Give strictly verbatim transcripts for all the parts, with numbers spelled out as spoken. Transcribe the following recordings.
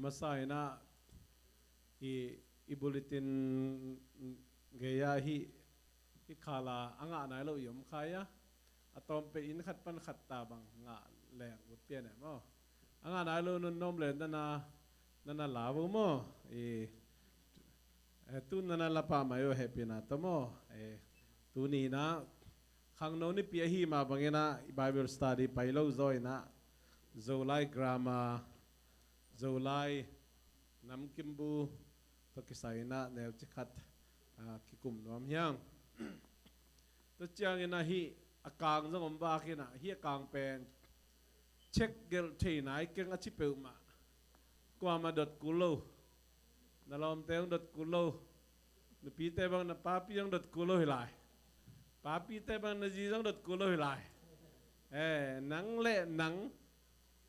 Masa in ah i, i bulletin gei-a hih, hih khala a ngah nai lo i om kha a, a tawm peuh inn khat pan khat ta bang ngah leng ut pian e maw. A ngah nai lo nunnom le nana, nana la vo maw. I, eh, tu nana la pah mai uh hehpihna tawh maw. Eh, tuni in ah khangno nipi ahi mah bangin ah i Bible study pai lo zaw in ah Zolai grammar, Zolai namkimbu tawh kisai in ah neuci khat, ah, kikum nuam hi hang. Tua ciangin ah hih a kang zong om vak in ah, hih a kang pen Czech gelh thei nai keng a ci peuhmah. Kuamah dot kul lo. Na lawmte hong dot kul lo. Nupite bang na papi hong dot kul lo hi lai. Papite bang na zi zong dot kul lo hi lai. Eh, nang le nang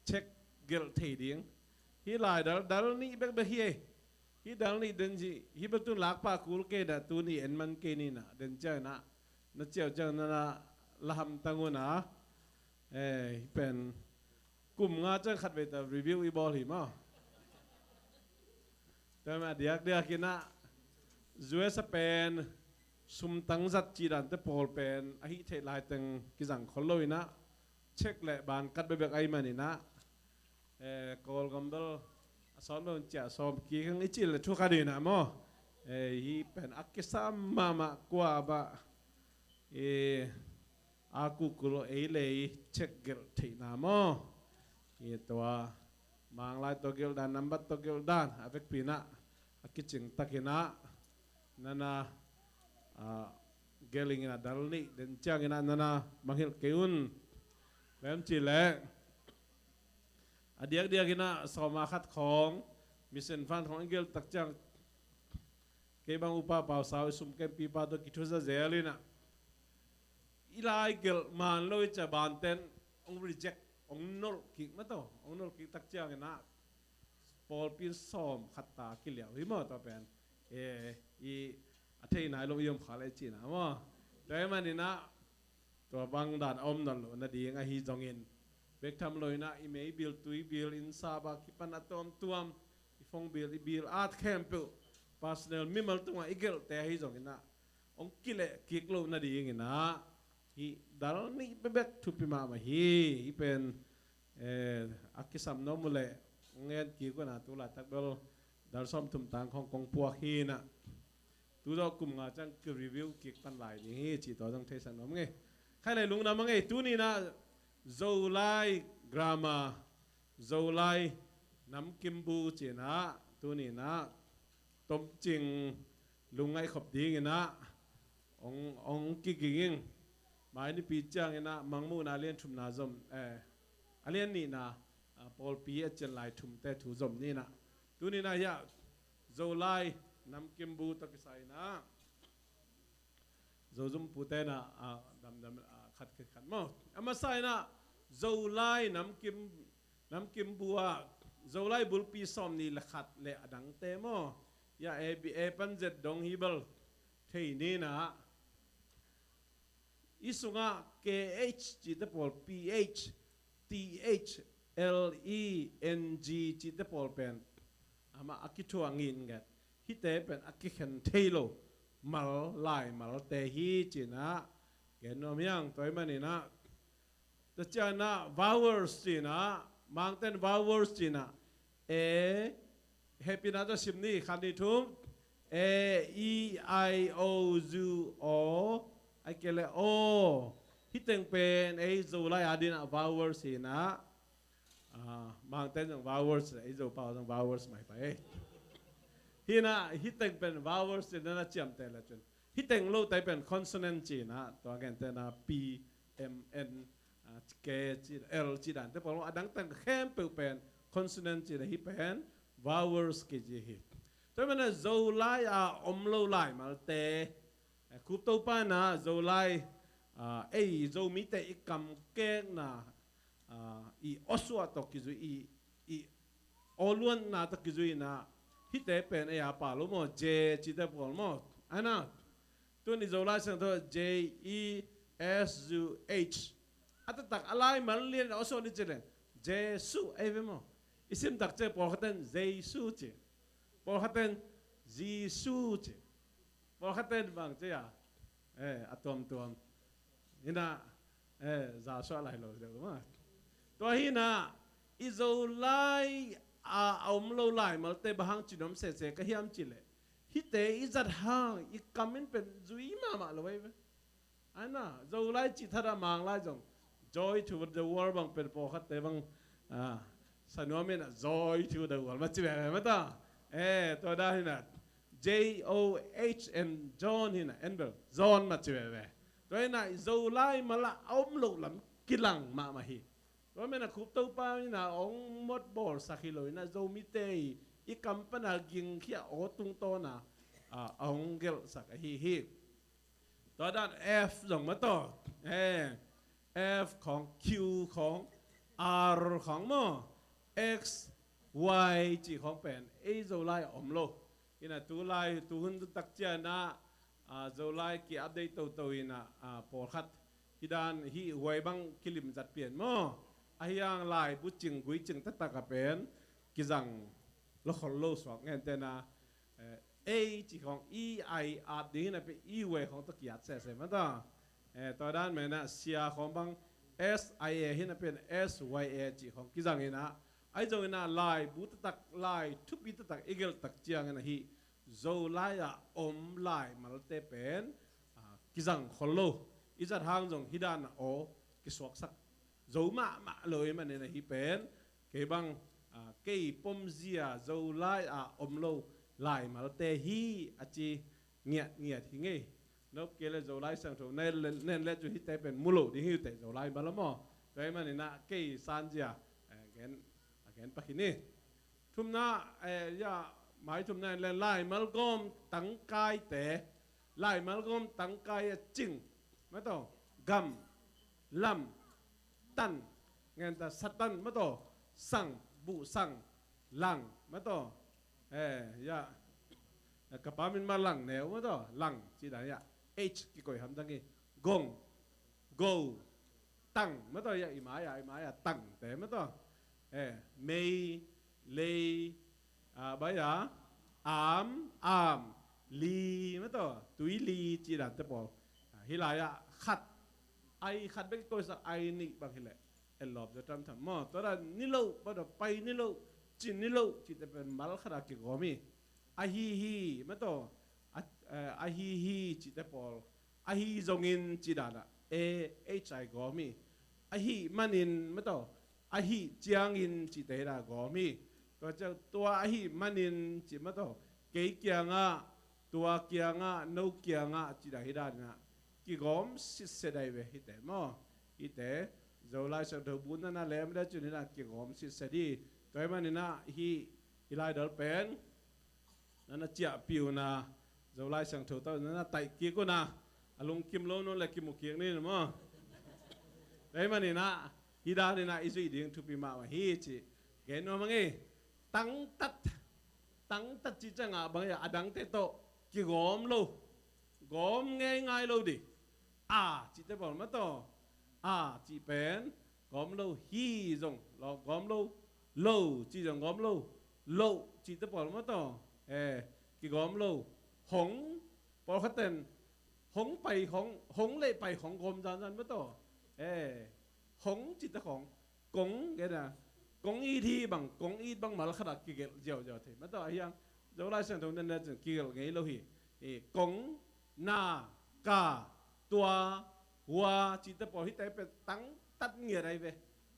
Czech gelh thei ding. Hih lai dal, dal nih bekbek hi ei. Hih dal nih den ci, hih bel tun lak pah kul kei in ah, tuni en man kei ni in ah, den ciangin ah na ciau ciang nana la hamtang un ah. Eh, hih pen kum nga ciang khatvei ta review i bawl hi maw. Tua mah a diakdiak in ah U S a pen sumtang zat cih dante pawl pen a hih theih laiteng kizang khol lo in ah, Czech le bankat bekbek ahih manin ah, eh, Kawlgam bel a sawt lo in ciah sawm kik hang i cih le thu khat in ah maw. Eh, hih pen a kisam mahmah, kua bah, eh, a kukul lo ei le ei Czech gelh theihna maw. Eh, tua Manglai tawh gelh dan, nambat tawh gelh dan a vekpi in ah a kicing tak in ah nana, ah, gelh ing in ah dal nih den ciangin ah nana mangngilh kei un. Bang hiam cih leh a diakdiak in ah sawma khat khawng, mission fund khawng i gelh tak ciang, kei bang upa Pau Sau i sum kempipa tawh kithuza zel in ah, i lai gelh man lo i ci a, banten hong reject, hong nolh kik mah tawh, hong nolh kik tak ciangin ah pawlpi in sawm khat ta kiliau hi maw tua pen. Eh, i a thei nai lo i om kha le cihna maw. Tua ahih manin ah tua bang dan a om nawn loh nading ahi zongin, bek tham lo in ah i meibil, tuibil, inn sap a kipan a tuamtuam, i phone bill, i bill at khempeuh, personal mimal tungah i gelhte ahi zongin ah hong kileh kik loh nadingin ah hih dal nih bekbek thupi mahmah hi. Hih pen, eh, a kisam nuam uh leh hong ngen kik un ah, tu laitak bel dal sawmthum tang khawng kong puak hi in ah, tu zawh kum nga ciang ki-review kik pan lai ding hi cih tua zong theisak nuam ing ei. Khai lai lungdam ing ei. Tuni in ah Zolai grammar, Zolai namkimbu ci in ah tuni in ah tomcing lungngaih khop dingin ah hong, hong kiging ing. Mai nipi ciangin ah Mangmuhna a lian thumna zom, eh, a lian nihna, ah, pawlpi a cian lai thumte thu zom ni in ah, tuni in ah hiah Zolai namkimbu tawh kisai in ah Zozum pute in ah, ah, damdam, ah, khat khat khat maw. A masa in ah Zolai namkim, namkimbu ah Zolai bulpi sawmnih le khat le a dangte maw. Hiah A B A pan Z dong hi bel thei ni in ah, i sungah K H cihte pawl, P H, T H, L E N G cihte pawl pen amah a kithuah nginget. Hihte pen a kikhen thei lo mal, laimalte hi ci in ah gen nuam hi hang. Tua ahih manin ah, tua ciangin ah vowels ci in ah, Mangten vowels ci in ah, A, hehpihna tawh sim ni, khat, nih, thum. A, E, I, O, U, O, ahih kei leh O. Hih teng pen ei Zolai adingin ah vowels hi in ah, ah, Mangten zong vowels, ei Zopau zong vowels mah hi pah ei. Hi in ah hih teng pen vowels hi in ah na ciamteh leh cun, hih teng lote pen consonant ci in ah, tua gentehna P, M, N, ah, K, ci, L cih dante pawl, a dang teng khempeuh pen consonant ci in ah, hih pen vowels kici hi. Tua ahih manin ah Zolai a om lo laimalte, eh, Khup Topa in ah Zolai, ah, ei Zomite i kamkekna, ah, i awsuah tawh kizui, i, i awluanna tawh kizui in ah, hihte pen ei a pau lo maw, J cihte pawl maw. Ahi in ah, tuni Zolai Siangtho J E S U H. A taktak a laimal lian a awsuah ni ci leng Jesuh ahi ve maw. I sim tak ciang pawlkhat in Jesu ci, pawlkhat in Jisu ci, pawlkhat in bang ci a, eh, a tuamtuam ina, eh, za suah lai lo deuh mah. Tua hi ina, i Zolai a, a om lo laimalte bang hang cin om sese ka hiam cih leh, hihte i zat hang i kam in pen zui mahmah lo ei ve. Aina, Zolai cih thadah Manglai zong Joy to the World bang pen pawlkhatte bang, ah, sanuam ina Joy to the World mah ci veve mah ta. Eh, tua dan ina J O H N John ina, en bel John mah ci veve. Tua ina i Zolai mal a om loh lam kilang mahmah hi. Tua mena Khup Topa ina ong mot bawlsak hi lo ina Zomite i, i kam pana gingkhia aw tungtawna, ah, ong gelhsak ahi hi. Tua dan F zong mah taw. Eh, F khawng, Q khawng, R khawng maw, X, Y cih khawng pen ei Zolai a om lo. Ina tu lai, tu hun tu tak ciang ina, ah, Zolai ki-update toto ina, ah, pawlkhat hih dan hih huai bang kilim zat pian maw. Ahi hang laibu cing gui cing taktak a pen kizang lo khol lo suak ngente ina, eh, A cih khawng E I at ding hi napi E Y khawng tawh ki-at sese mah ta. Eh, tua dan mena sia khawng bang S I A hi napi S Y A cih khawng kizang ina. Ahi zong ina laibu taktak, lai thupi taktak i gelh tak ciang ina hih Zolai a om laimalte pen, ah, kizang khol lo. I zat hang zong hih dan a aw kisuaksak zo mahmah lo i manin ahi pen kei bang, ah, kei pomzia Zolai a om lo laimalte hi a ci ngiatngiat hi ngei. Nop kei le Zolai Siangtho nen le, nen le cun hihte pen mu lo ding hi uh teh Zolai mal a maw. Tua i manin ah kei sanzia, eh, gen, a gen pak hi ni. Thumna, eh, ya, mai thumna in le laimal gawm tangkaite, laimal gawm tangkai a cing mah taw, gam, lam, tan, ngenta satan mah taw, sang, buh sang, lang mah taw. Eh, ya, ka pa min mah lang neu mah taw, lang ci dan ya, H kikoih hamtang hi, gong, go, tang mah taw ya, i mai a, i mai a tangte mah taw. Eh, mei, lei, ah, bai a, am, am, li mah taw, tui li ci dante pawl. Ah, hih lai ah khat, ai khat bek koihsak, ai nih bang hileh en lawp zaw thamtham maw. Tua dan ni lo, bai taw, pai ni lo, cin ni lo cihte pen mal khat a kigawm hi. Ahi hi mah taw, a, eh, ahi hi cihte pawl, ahi zongin cih dan ah A H I gawm hi. Ahih manin mah taw, ahih ciangin cihte hi dan gawm hi. Tua ciang tua ahih manin cih mah taw, kei kiangah, tua kiangah, no kiangah cih dan hi dan ah kigawm sitset ai ve hihte maw. Hihte Zolai Siangtho bu nana lem le cun hi dan kigawm sitset hi. Tua ahih manin ah hih i laidal pen nana ciahpih un a, Zolai Siangtho tawh nana taih kik un a, a lungkim lo nawn le kimu kik ni maw. Tua ahih manin ah hih dan in ah i zuih ding thupi mahmah hi cih gen nuam a ngei. Tangtat, tangtat cih ciangah bang hi a, a dangte tawh kigawm lo, gawm ngeingai lo dih. A cihte pawl mah taw, a cih pen gawm lo, hi zong lo, gawm lo, lo cih zong gawm lo, lo cihte pawl mah taw, eh, kigawm lo. Hong, pawlkhat ten hong pai hong, hong le pai hong gawm zanzan mah taw, eh, hong cihte khawng, kong gen a, kong it hi bang, kong it bang mal khat ah kigelh ziauziau thei mah taw. Ahi hang Zolai Siangtho nen le cun kigelh ngei lo hi. Eh, kong, na, ka, tua, hua cihte pawl hihte pen tangtat ngiat ai ve.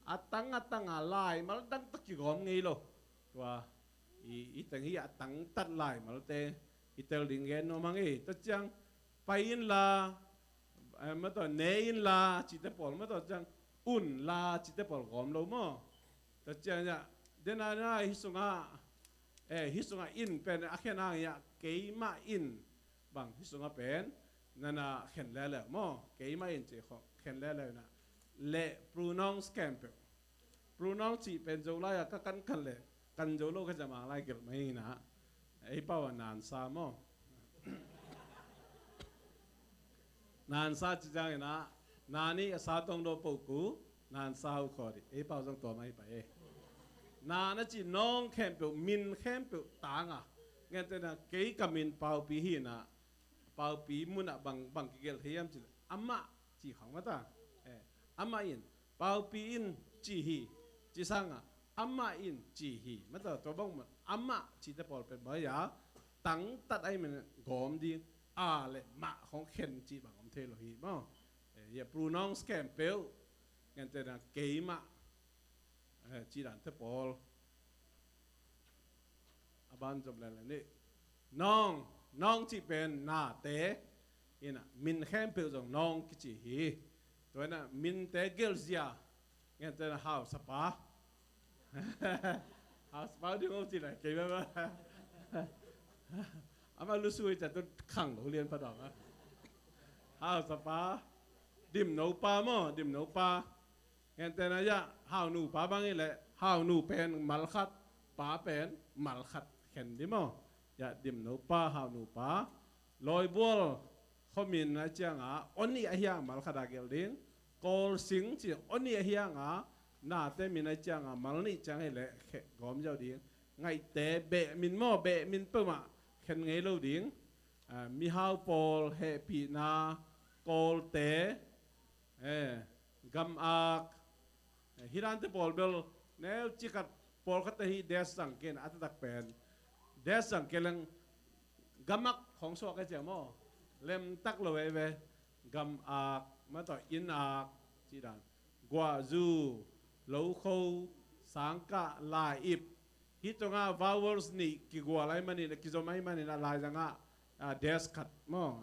A tang a tang a laimal dang tawh kigawm ngei lo. Tua i, i teng hi a tangtat laimalte i tel ding gen nuam a ngei. Tua ciang pai inla, eh, mah taw, ne inla cihte pawl mah taw, ciang unla cihte pawl gawm lo maw. Tua ciang ya, dena na hih sungah, eh, hih sungah in pen a khen hang ya, keimah in bang hih sungah pen nana khen leuleu maw. Keimah in cih khawng khen leuleu na, le pronounce khempeuh. Pronounce cih pen Zolai ah ka kan kan le kan zo lo ka zia Manglai gelh mai hi na. Ei pau a nansa maw. Nansa cih ciangin ah, nani a sa tong do poku, nansa uh khawh dih. Ei pau zong tua mai pai e. Na na ci nawng khempeuh, min khempeuh tang a, gentehna kei ka min Paupi hi na, Paupi munah bang, bang kigelh thei hiam ci leh amah ci khawng mata. Eh, amah in, Paupi in ci hi, ci sangah amah in ci hi mata, tua bang mun amah cite pawl pen bang a tangtat ahih manin gawm ding, a le mah khawng khen cih bang om thei lo hi maw. Eh, ya pronouns khempeuh, gentehna keimah, eh, cih dante pawl. A ban zom leng leng ni. Nawng, nawng cih pen nate, ina min khempeuh zong nawng kici hi. Tua ina minte gelhzia, gentehna hausapa. Hausapa ding om cih leh kei baba. Ama lusui ca tu khang lo lian pa dong a. Hausapa, dimnopa maw, dimnopa. Gentehna ya haunupa bang hi leh, haunu pen malkhat, pa pen malkhat khen ding maw. Ya dimnopa, haunupa. Lawibual khuamin a cianga on i a hiang malkhat a gelh ding. Kawlsing ci on i a hianga nate min a cianga mal nih ciang hi leh khe gawm ziau ding. Ngaihte beh min maw, beh min peuhmah khen ngei lo ding. Ah, mihau pawl hehpihna, kawlte, eh, gamak, eh, hih dante pawl bel neu cikat pawlkhatte hih des zang ken a taktak pen. Des zang ken leng gamak khawng suak a ciang maw. Lemtak lo veve. Gamak, mah tawh innak, cih dan. Guahzu, lokho, sangkah, lai-ip. Hih tungah vowels nih kigual ahih manin, kizom ahih manin a laizangah, ah, des khat maw,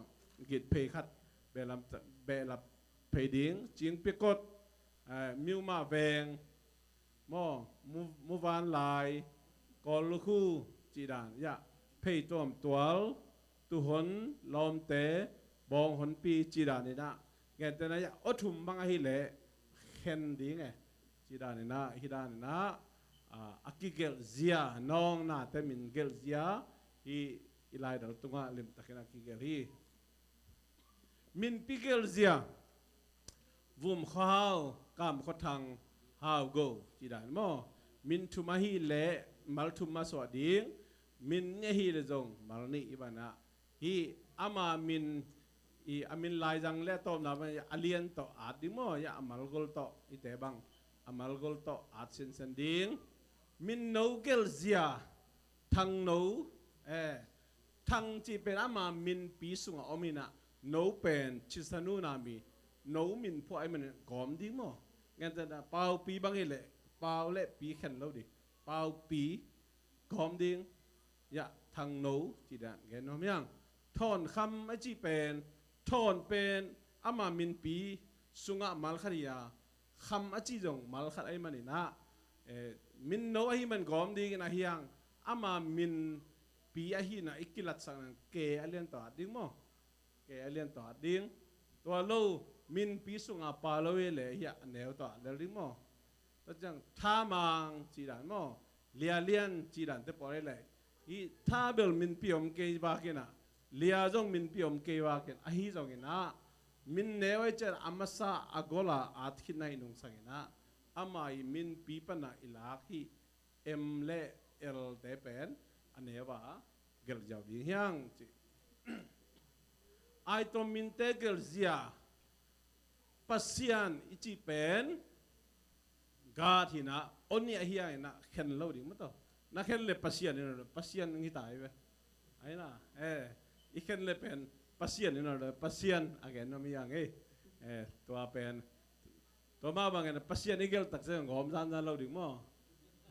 gitphei khat, behlap, behlap phei ding, cingpikot, ah, miumah veng, maw, mu, muvanlai, kawl lukhu, cih dan, ya, phei tuamtual, tuhon, lawmte, bawng honpi, cih dan inah, gentehna ya, aw thum bang ahih leh khen ding e. Cih dan inah, hih dan inah, ah, a kigelhzia, nawng nate min gelhzia, hih i laidal tungah limtakin a kigelh hi. Minpi gelhzia, Vum Khua Hau, Kam Khua Thang, Hau Go, cih dan maw. Min thum ahih leh mal thum a suah ding, min nih ahih leh zong mal nih i banah. Hih ama min, i a min laizang le a tawpna bang a lian tawh at ding maw, ya a malgol tawh, ite bang a malgol tawh at sinsen ding. Min no gelhzia, Thangno, eh, Thang cih pen ama minpi sungah om inah, no pen Chisanu na mi, no min phuah ahih manin gawm ding maw. Gentehna Paupi bang hi leh, Pau le Pi khen lo ding. Paupi, gawm ding. Ya, Thangno, cih dan gen nuam hiang. Thawnkham a cih pen, Thawn pen ama minpi sungah mal khat hi a, Kham a cih zong mal khat ahih maninah, eh, min no ahih man gawm dingin a hiang, ama minpi ahihna i kilatsak nang ke a lian tawh at ding maw. Ke a lian tawh at ding. Tua lo, minpi sungah pa lo hi leh hiah a neu tawh at lel ding maw. Tua ciang Thamang cih dan maw, Lialian cih dante pawl hi leh, hih Tha bel minpi om kei vakin ah, Lia zong minpi om kei vakin, ahi zongin ah, min neu ahih ciang a masa a gol a at khitna i nungsangin ah, ama i minpi panah i lak hih M le L te pen a neu a gelh ziau ding hiang ci. Ai tawh minte gelhzia, Pasian i cih pen, God hi inah, on i a hiang inah, khen lo ding maw tawh. Na khen le Pasian in, Pasian ngi tai ve. Ai na, eh, i khen le pen, Pasian in, Pasian a gen nuam hiang ei. Eh, tua pen, tua mah bangin Pasian i gelh tak ciang gawm zanzan lo ding maw.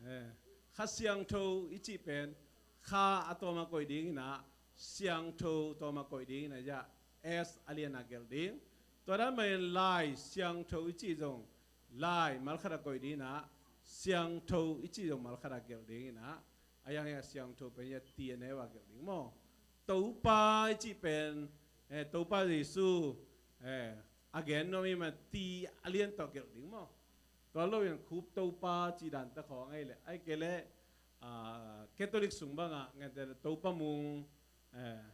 Eh, Kha Siangtho i cih pen, Kha a tawm a koih ding inah, Siangtho tawm a koih ding inah, ya, S a lian a gelh ding. Tua dan mahin Lai Siangtho i cih zong, Lai mal khat a koih ding inah, Siangtho i cih zong mal khat a gelh ding inah, a hiang hiah Siangtho pen ya T a neu a gelh ding maw. Topa i cih pen, eh, Topa Jesu, eh, a gen nuam i man T a lian tawh gelh ding maw. Tua lo in Khup Topa cih dan ta khawng ahih leh, ahih kei leh, ah, Catholic sung bangah, ngen te Topa Mung, eh,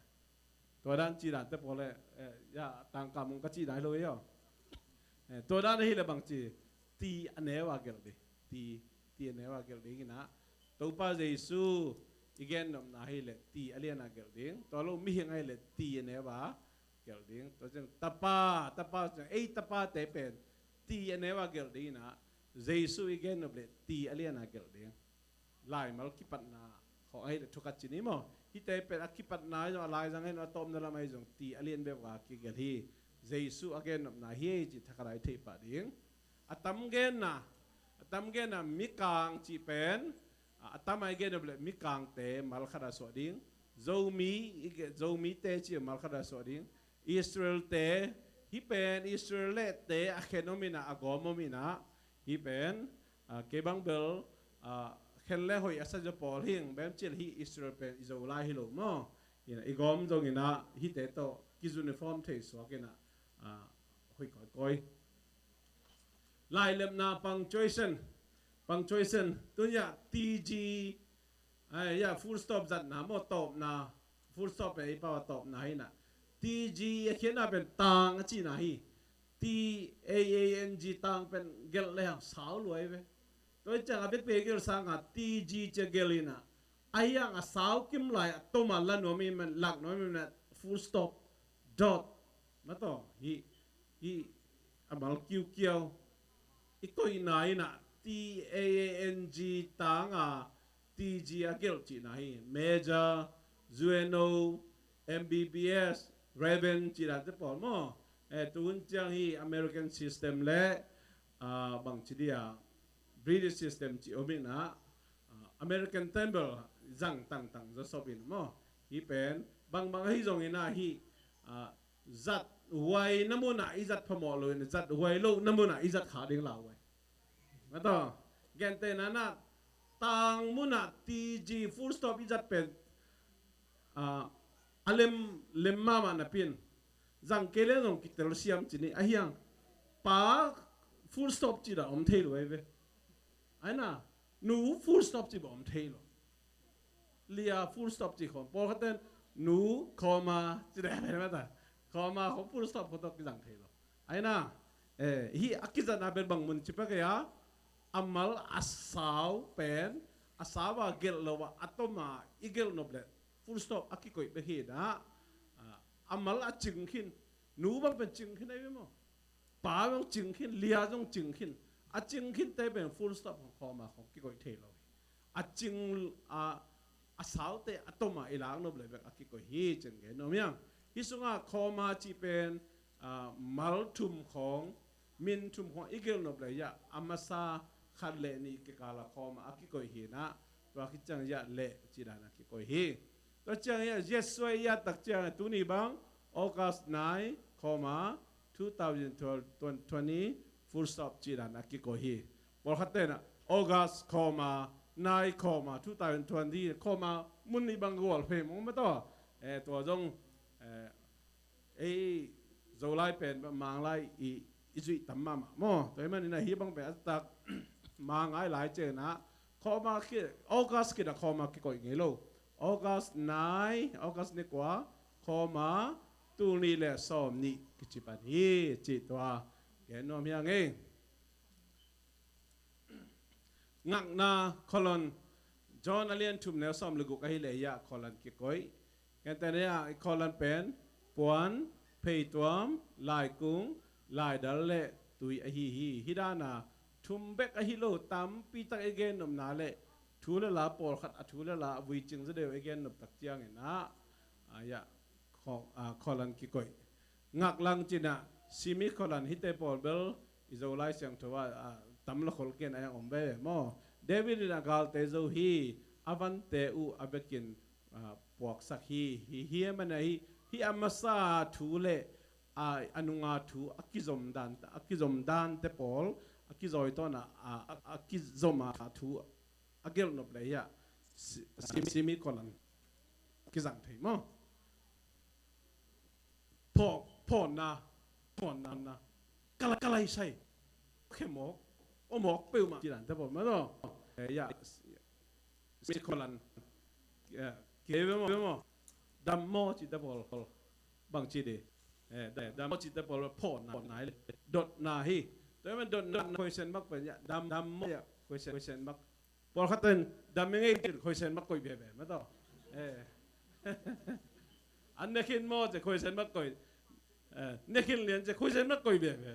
tua dan cih dante pawl le, eh, ya, Tangka Mung ka cih dan hi lo ei aw. Eh, tua dan ahih leh bang ci, T a neu a gelh ding. T, T ti a neu a gelh ding inah, Topa Jesu i gennopna hi leh ti a lian a gelh ding. Tua lo mihing ahi leh ti a neu a gelh ding. Tua ciang tapa, tapa ciang ei tapate pen ti a neu a gelh ding inah, Jesu i gennop leh ti a lian a gelh ding. Laimal kipatna khawng ahi leh thu khat ci ni maw? Hihte pen a kipatna ahi zong, a laizang ahi zong, a tawpna lam ahi zong ti a lian bek a kigelh hi. Jesu a gennopna hi ei ci thakhat a i theih pah ding. A tam genna, a tam genna Mikang cih pen, a, a tam a i gennop leh Mikangte mal khat a suah ding. Zomi, i ge-, Zomite cih mal khat a suah ding. Israelte, hih pen Israel lehte a khen om inah, a gawm om inah, hih pen, a, kei bang bel, a, khen le hoih a sa zaw pawl hing, bem cil hih Israel pen i Zolai hi lo maw? Inah, i gawm zong inah, hihte tawh ki uniform thei suak inah, a, hoih kawikawi. Lailemna punctuation, punctuation, tun hiah T G, ai, hiah full stop zatna maw, tawpna, full stop pen ei pau a tawpna hi inah. T G a khiatna pen tang a cihna hi. T A A N G tang pen gelh le hang sau luai ve. Tua hi ciang a bekbek gelh sangin T G ci a gelh inah. Ahi hang a sau kim lai a tom a la nuam i man, lak nuam i man, full stop, dot. Mataw, hih, hih a mal kiukiau. I koihna inah T A A N G tang a T G a gelh cihna hi. Major, G N O, M B B S, Reverend cih dante pawl maw? Eh, tu hun ciang hih American system le, ah, bangci dia, British system cih om inah, ah, American temple zang tangtang zaw sop in maw? Hih pen, bangbang ahi zong inah hih, ah, zat huai na munah i zat phamawh lo in, zat huai lo na munah i zat kha ding lauhuai. Mataw, gentehna inah, tang munah T G full stop i zat pen, ah, a lem, lem mahmah napi in, zang kei le zong kitel siam ci ni, ahi hang pa full stop cih dah om thei lo ahi ve. Ai na, nu full stop cih bang om thei lo. Lia full stop cih khawng, pawlkhat ten nu comma cih dah pen mata, comma khawng full stop khawng tawh kizang thei lo. Ai na, eh, hih a kizatna pen bang mun ci pek a, a mal a sau pen, a sau a gelh lo a, a tom a i gelh nop leh full stop a kikoih bek hi dah. Ah, a mal a cing khin, nu bang pen cing khin ahi ve maw? Pa zong cing khin, lia zong cing khin. A cing khinte pen full stop khawng, comma khawng kikoih thei lo hi. A cing, a, a saute a tom a i lak nop leh bek a kikoih hi ci-in gen nuam hi hang. Hih sungah comma cih pen, a, mal thum khawng, min thum khawng i gelh nop leh hiah a masa khat le nih kikal a comma a kikoih hi nah. Tua khit ciang hiah leh cih dan a kikoih hi. Tua ciang hiah, Jesuh hiah tak ciang tuni bang August nine, comma, two thousand twelve, twenty, full stop cih dan a kikoih hi. Pawlkhat ten ah August, comma, nine, comma, two thousand twenty, comma, mun nih bang gual phei mong mataw. Eh, tua zong, eh, ei Zolai pen Manglai i, i zuih tam mahmah maw. Tua ahih manin ah hih bang pen a tak Manglai lai ciangin ah comma khit, August khit ah comma kikoih ngei lo. August nine, August ni kua, comma, tul nih le sawm nih kici pan hi, cih tua gen nuam hi hang ei. Ngakna, colon, John a lian thum neu sawm le guk ahih leh hiah colon kikoih. Gentehna hiah i colon pen puan, pheituam, laikung, laidal le tui ahi hi. Hih dan a thum bek ahi lo, tampi tak i gen nopna le thu le la pawlkhat a thu le la a vui cing zaw deuh i gen nop tak ciangin ah, ah, hiah, co-, ah, colon kikoih. Ngaklang cih nah, semicolon, hihte pawl bel i Zolai Siangtho ah, ah, tam lo khol ken a hong om veve maw. David in a galte zo hi, a vante uh a bekin, ah, puaksak hi, hi, hi, a mana hi, hi a masa thu le, ah, a nunga thu a kizom dan, a kizom dante pawl, a kizawi tawn a, ah, a, a kizom a thu a gelh nop leh hiah, si-, si-, semicolon kizang thei maw. Phaw-, phawnna, phawnna, ka lai, ka lai sai, khe mawk, aw mawk peuhmah cih dante pawl mataw. Eh, hiah, semicolon, eh, kei ve maw, ve maw. Dam maw cihte pawl, bang ci di. Eh, da-, dam maw cihte pawl phawnna, phawnna hi le dotna hi. Tua ahih manin dotna question mark pen hiah, dam, dam maw hiah question, question mark. Pawlkhat ten dam i ngei cin khuaisen mak koih bebe mah tawh. Eh. An ne khin maw ci khuaisen mak koih. Eh, ne khin lian ci khuaisen mak koih bebe.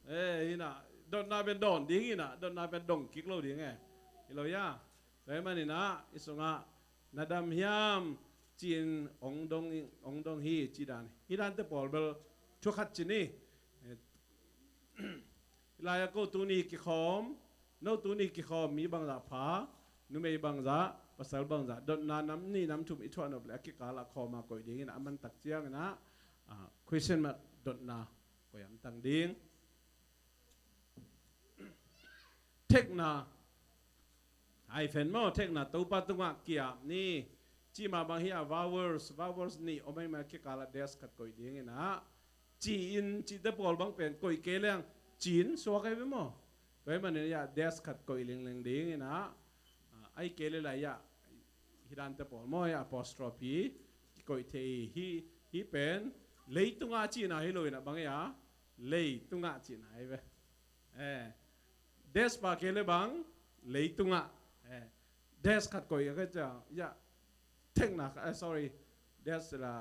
Eh, hi na, dotna pen dawn ding hi na, dotna pen dong kik lo ding eh. Hi lo ya. Tua hi manin ah, i sungah na dam hiam, ci-in ong dong, ong dong hi, ci dan. Hi dante pawl bel thu khat ci ni. Eh, lai-ah ko tuni kikhawm, no tuni kikhawm mi bangzah pha, numei bangzah, pasal bangzah, dotna nam nih nam thum i thuah nop leh a kikal ah khawm a koih dingin a man tak ciangin ah, ah, khuaisen mak dotna koih hamtang ding. Thekna, hyphen maw, thekna Topa tungah ki-ap ni. Cih mah bang hi a vowels, vowels nih om ahih manin a kikal ah dash khat koih dingin ah, ci-in cihte pawl bang pen koih kei leng ci-in suak ahi ve maw. Tua ahih manin ah dash khat koih lingling dingin ah, ah, ahih kei leh lai ah, hi dante pawl maw, hi apostrophe kikoih thei hi, hi pen leitungah cihna hi lo in ah bang hi a, leitungah cihna hi ve. Eh, dash pah kei leh bang, leitungah. Eh, dash khat koih a ka cia, ya, thekna khat, eh, sorry, dash la,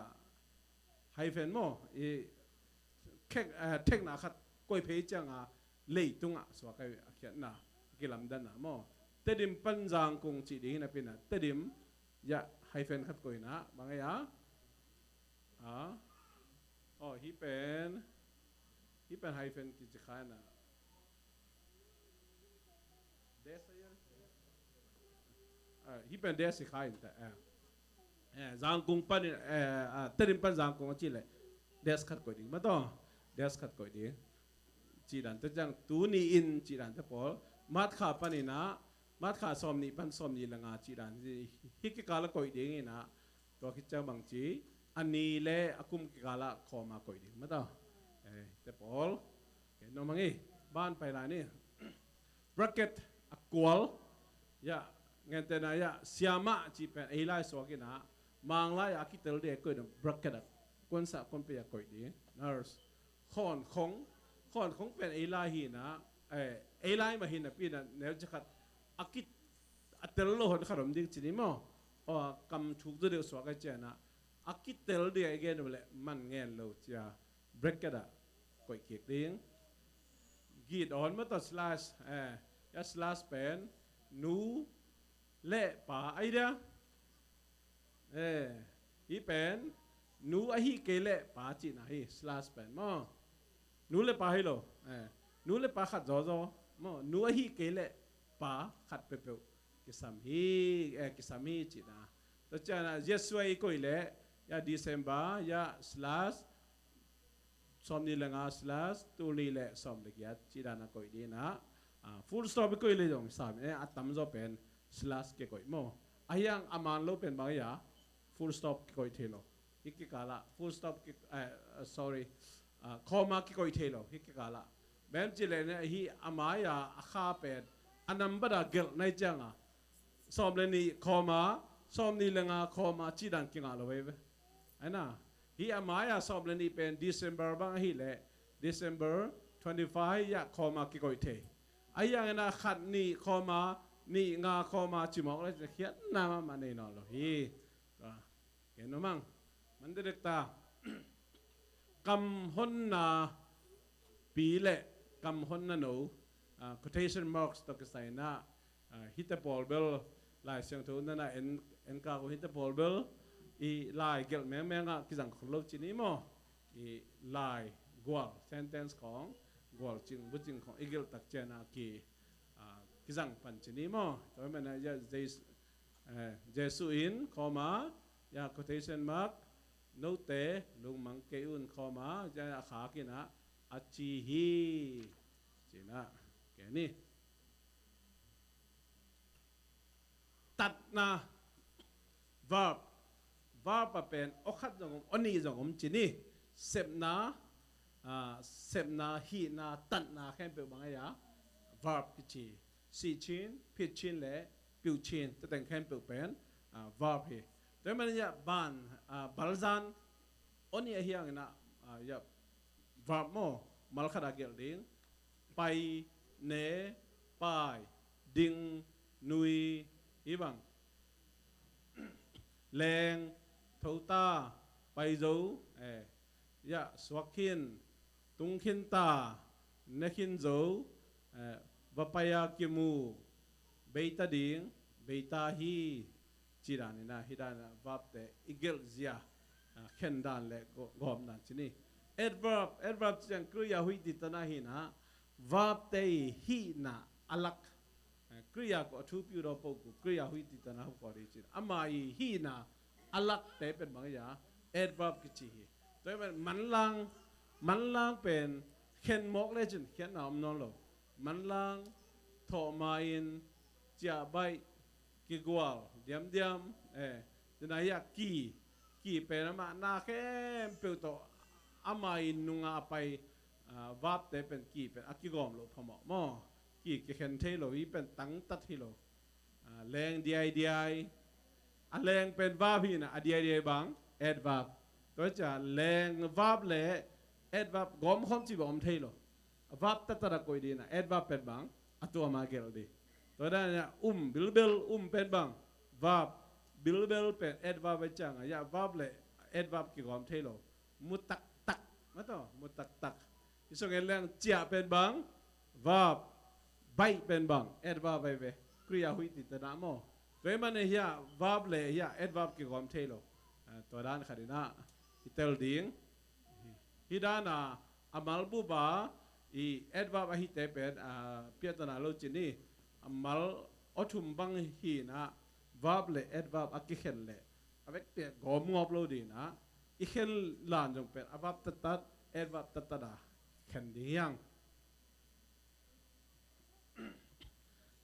hyphen maw, i, khek, eh, thekna khat koih phei ciangin leitungah suak ahi ve, a khiatna, a kilamdanna maw. Tedim pan Zangkung cih ding hi napi-in ah, Tedim, ya, hyphen khat koihna, bang hi a? Ah? Oh, hi pen, hi pen hyphen kici kha in ah. Dash a, ah, hi pen dash hi kha in ta, eh. Eh, Zangkung panin, eh, ah, Tedim pan Zangkung a cih leh dash khat koih ding mah tawh. Dash khat koih ding. Cih dante ciang, tuni-in cih dante pawl. March kha panin ah, March kha sawmnih pan sawmnih le nga cih dan hi, hi kikal ah koih dingin ah, tua khit ciang bangci, a ni le a kum kikal ah khawm a koih ding mah tawh. Eh, te pawl. Kei no mang hi, ban pai lai ni. Bracket a kual. Ya, ngentehna ya, siamah cih pen ei lai suak in ah, Mang lai-ah a kitel ding a koih ding bracket ah, kuansa kuanpih a koih ding. Nurse. Khawnkhong, khawnkhong pen ei lai hi in ah, eh, ei lai mah hi napi-in ah, neu ci khat a ki, a tel lo hon khat om ding ci ni maw. Aw, kam thuk zaw deuh suak ahih ciangin ah, a kitel ding a i gen uh leh man ngen lo ci a, bracket ah koih kik ding. Git awn mah tawh slash, eh, ya slash pen nu le pa ahi dia. Eh, hi pen nu ahih kei leh pa cihna hi, slash pen maw. Nu le pa hi lo. Eh, nu le pa khat zawzaw maw. Nu ahih kei leh pa khat peuhpeuh kisam hi, eh, kisam hi cihna. Tua ciangin ah Jesuh i koih leh, ya December, ya slash, sawmnih le nga slash, tul nih le sawm le giat, cih dan a koih dingin ah, ah, full stop i koih leh zong sam, eh, a tamzaw pen slash kikoih maw. Ahi hang a man lo pen bang hi a, full stop kikoih thei lo. Hi kikal ah, full stop ki, eh, sorry, ah, comma kikoih thei lo, hi kikal ah. Bang hang hiam cih leh hi a mai-a a kha pen, a nambat a gelh na hih ciangin, sawm le nih comma, sawmnih le nga comma, cih dan kingah lo hi ve. Ahi na, hi a mai-a sawm le nih pen December bang ahih leh, December twenty-five ya comma kikoih thei. Ahi hangin ah khat nih comma, nih nga comma ci mawk leh khiatna mahmah nei nawn lo hi. Tua. Kei no mang. Man dekdek ta. Kam honna pi le kam honna no, ah, quotation marks tawh kisai in ah, ah, hihte pawl bel Lai Siangtho nana en, en kak uh hihte pawl bel i lai gelh mengmeng ah kizang khol lo ci ni maw. I lai gual, sentence khawng, gual cing, bu cing khawng i gelh tak ciangin ah ki, ah, kizang pan ci ni maw. Tua ahih manin ah ya Jesu, eh, Jesuh in, comma, ya quotation mark, note lungmang kei un, comma, ya a khak in ah a ci hi. Ci in ah, kei ni. Tatna, verb. Verb a pen aw khat zong om, aw nih zong om ci ni. Sepna, ah, sepna, hihna, tatna khempeuh bang a ya verb kici. Sih chin, phit chin le piu chin, tua teng khempeuh pen, ah, verb hi. Tua ahih manin ah ban, ah, balzan, aw nih ahi hangin ah, ah, ya verb maw, mal khat a gelh ding. Pai, ne, pai, ding, nui, hih bang, leng, thota, paizo, eh, ya, suak khin, tung khin ta, ne khin zo, eh, va pai a kimu, beita ding, beita hi, ci dan in ah, hih dan in ah, verb-te i gelh zia, ah, khen dan le gaw-, gawm dan ci ni. Adverb, adverb ci ciang kriya huih ti tan ah hi in ah, verb-te i hihna a lak. Eh, kriya ko a thupi uh daw poh ku, kriya huih ti tan ah hu ko di cin. Ama i hihna a lakte pen bang hi a, adverb kici hi. Tua hi man, manlang, manlang pen khen mawk le cin, khiatna om nawn lo. Manlang, thawhma in, ciahbaih, kigual, diamdiam, eh, tina hi a ki, ki pen amah na khempeuh tawh, ama i nunga a pai, ah, verb-te pen ki pen a kigawm loh phamawh maw. Ki kikhen thei lo, hi pen tangtat hi lo. Ah, leng diaidiai. A leng pen verb hi in ah, a diaidiai bang, adverb. Tua hi ciang leng verb le adverb gawm khawm ci bang om thei lo. A verb taktak a koih ding in ah, adverb pen bang, a tuam a gelh ding. Tua dan in ah, um bilbel, um pen bang, verb, bilbel pen adverb hi ciang a, ya, verb le adverb kigawm thei lo. Mu taktak, mataw, mu taktak. Hih sung en leng, ciah pen bang, verb, baih pen bang, adverb ahi ve. Kriya huih ti tan ah maw. Tua hi man hi a, verb le hi a, adverb kigawm thei lo. Ah, tua dan khat in ah i tel ding. Hih dan a, a mal bup a, i adverb ahihte pen, ah, piahtana lo ci ni. A mal aw thum bang hi in ah, verb le adverb a kikhen leh, a vekpi a gawm ngawp lo ding in ah, i khen lan zong pen a verb taktak, adverb taktak a khen ding hi hang.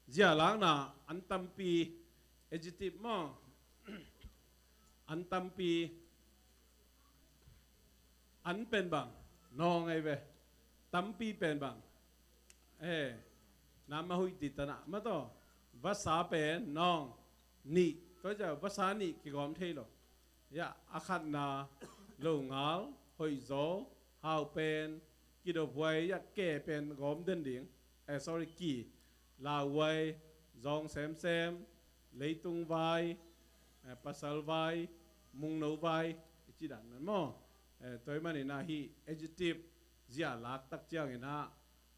Zia lakna an tampi, adjective maw. An tampi, an pen bang, nawng ahi ve. Tampi pen bang, eh, nam a huih ti tan ah, mataw. Vasa pen nawng, nih, tua hi ciang vasa nih kigawm thei lo. Ya, a khatna, longal, hoihzaw, haupen, kidophuai, ya, ke pen gawm den ding. Eh, sorry, ki, lauhuai, zawng semsem, leitung vai, eh, pasal vai, mungno vai, i ci dan man maw. Eh, tua hi man in ah, hih adjective zia lak tak ciang in ah,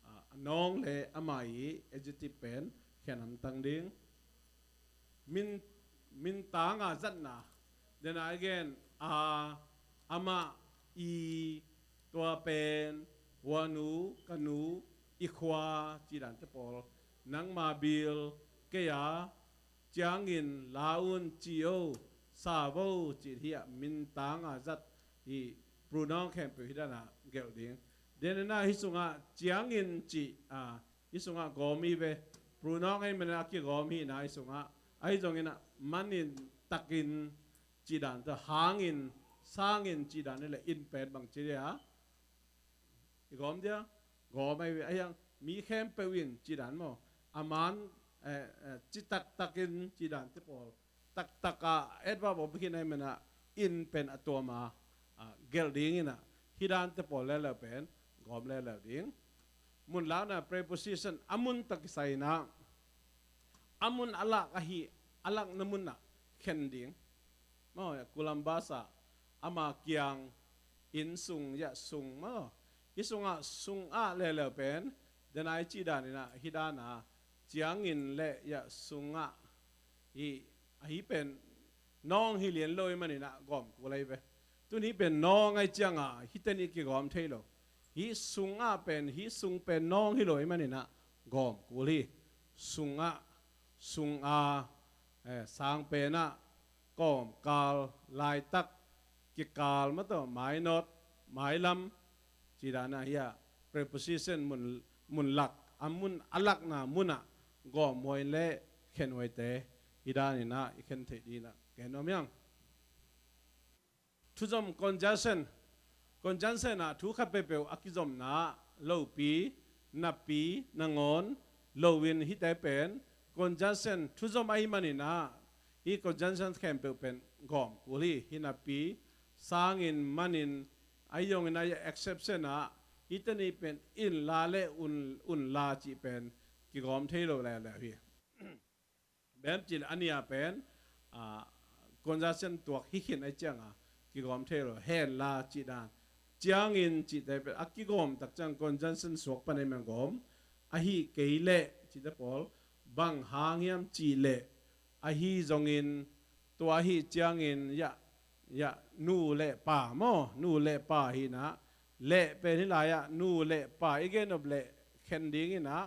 ah, a nawng le ama i adjective pen khen hamtang ding. Min, min tang a zatna. Then again, a, amah, i, tua pen, huanu, ka nu, i khua, ci dante pawl. Nangma bil, kei a, ciangin, la un, ci o, sa vo, ci hi a, min tang a zat hi, pronoun khempeuh hi dan a gelh ding. Then in ah hih sungah ciangin ci, a, hih sungah gawm hi ve. Pronoun ahih manin a kigawm hi in ah hih sungah. Ahi zongin ah manin, takin, ci dan tawh, hangin, sangin ci dan hi leh in pen bang ci dia. I gawm dia, gawm ahi ve. Ahi hang mi khempeuh in ci dan maw. A man, eh, eh, ci taktakin ci dante pawl. Taktak a adverb om khin ahih manin ah in pen a tuam a, a, gelh ding in ah, hih dante pawl leuleu pen gawm leuleu ding. Mun lakna preposition a mun tawh kisai in ah, a mun a lak ahi, a lakna mun ah khen ding. Maw, ya, kulambasa, ama kiang, inn sung, ya, sung maw. Hih sungah sungah leuleu pen, denai ci dan in ah, hih dan a, ciangin le, ya, sungah, hih, ahi pen nawng hi lian lo ahih manin ah gawm kul ahi ve. Tun hih pen nawng ahih ciangah hihte nih kigawm thei lo. Hih sungah pen, hih sung pen nawng hi lo ahih manin ah gawm kul hi. Sungah, sung a, eh, sang pen ah, kawmkal, laitak, kikal, mataw, mainawt, mailam, ci dan a hi a, preposition mun, mun lak, a mun, a lakna mun ah gawm huai in le khen huaite, hih dan in ah i khen theih ding in ah gen nuam hi hang. Thuzom, conjunction. Conjunction ah thu khat peuhpeuh a kizomna, lopi, napi, nangawn, loin, hihte pen conjunction thuzom ahih manin ah, hih conjunction khempeuh pen gawm kul hi. Hih napi, sangin, manin, ahi zongin ah, exception ah, hihte nih pen in la le un, un la cih pen kigawm thei lo leuleu hi. Bem cih leh a nih a pen, ah, conjunction tuak hi khin ahih ciangin kigawm thei lo, hen la cih dan. Ciangin cihte pen a kigawm tak ciang conjunction suak pan ahih man gawm. Ahi kei leh cihte pawl, bang hang hiam cih leh, ahi zongin, tua ahi ciangin, yah, yah, nu le pa maw, nu le pa hi-in ah, le pen hih lai-ah nu le pa i gen nop leh khen ding in ah,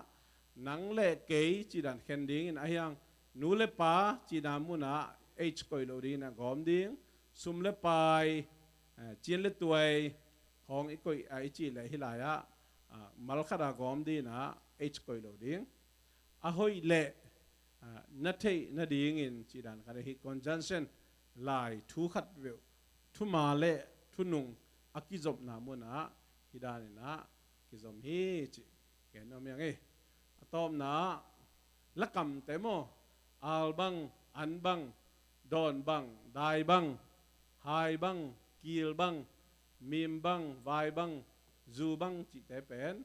nang le kei cih dan khen ding in, ahi hang nu le pa cihna munah H koih loh ding in ah gawm ding. Sum le pai, eh, cin le tuai khawng i koih, ah, i cih leh hih lai-ah, ah, mal khat a gawm ding in ah H koih loh ding. A hoih leh, ah, na theih nadingin cih dan khat ahi, conjunction lai thu khat veuh, thuma le thunung a kizopna munah hih dan in ah kizom hi cih gen nuam hi ing ei. A tawpna, lakamte maw, al bang, an bang, dawn bang, dai bang, hai bang, kil bang, mim bang, vai bang, zu bang cihte pen,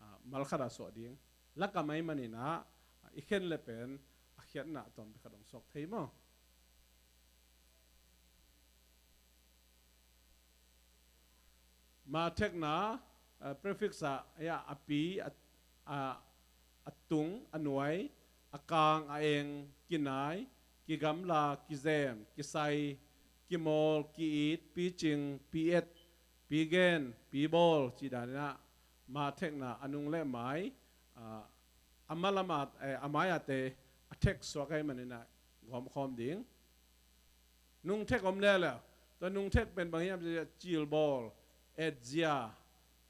ah, mal khat a suah ding. Lakam ahih manin ah, i khen leh pen a khiatna a tawmpi khat hong suak thei maw? Mathekna, ah, prefix ah, ya, a pi, a, a, a tung, a nuai, a kang, a eng, kinai, kigamla, kizem, kisai, kimawl, ki-it, picing, pi-et, pigen, pibawl cih dan in ah mathekna a nung le mai, ah, a malam a, eh, a mai-ate a thek suak ahih manin ah gawmkhawm ding. Nungthek om leuleu. Tua nungthek pen bang hiam cih leh cilbawl, etzia,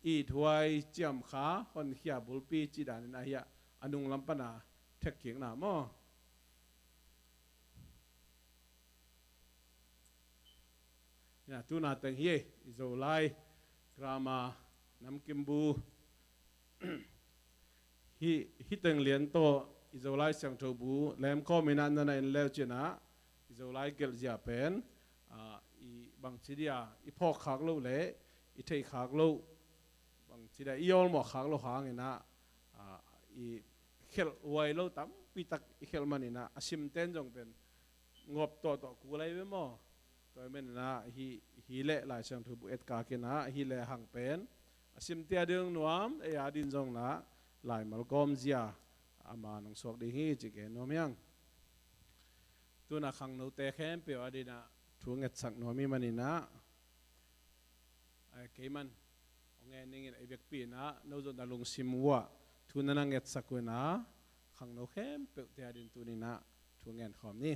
ithuai, ciamkha, honkhia, bulpi cih dan in ah hi a, a nung lam pan a thekkikna maw? Ina, tuna teng hi ei, i Zolai grammar namkim bu. Hih, hih teng lian tawh i Zolai siangtho bu lemkhawm in ah na na en leu cin ah, i Zolai gelhzia pen, ah, i bangci dia i phawk khak loh le i theih khak loh, bangci dia i awlmawh khak loh hangin ah, ah, i khelh huai lo tampi tak i khelh manin ah, a simten zong pen ngop tawhtawh kul lai ve maw? Tua ahih manin ah hih, hih leh Lai Siangtho bu etkak in ah hih lehang pen a simte a ding nuam, ei a ding zong in ah laimal gawmzia a man hong suak ding hi cih gen nuam hi ing. Tuna khangnote khempeuh a ding ah thu ngetsak nuam ahih manin ah, ai, kei man hong ngen ning in, ei vekpi in ah no zong na lungsim uh ah thu na na ngetsak uh in ah, khangno khempeuhte a ding tuni in ah thu ngen khawm ni.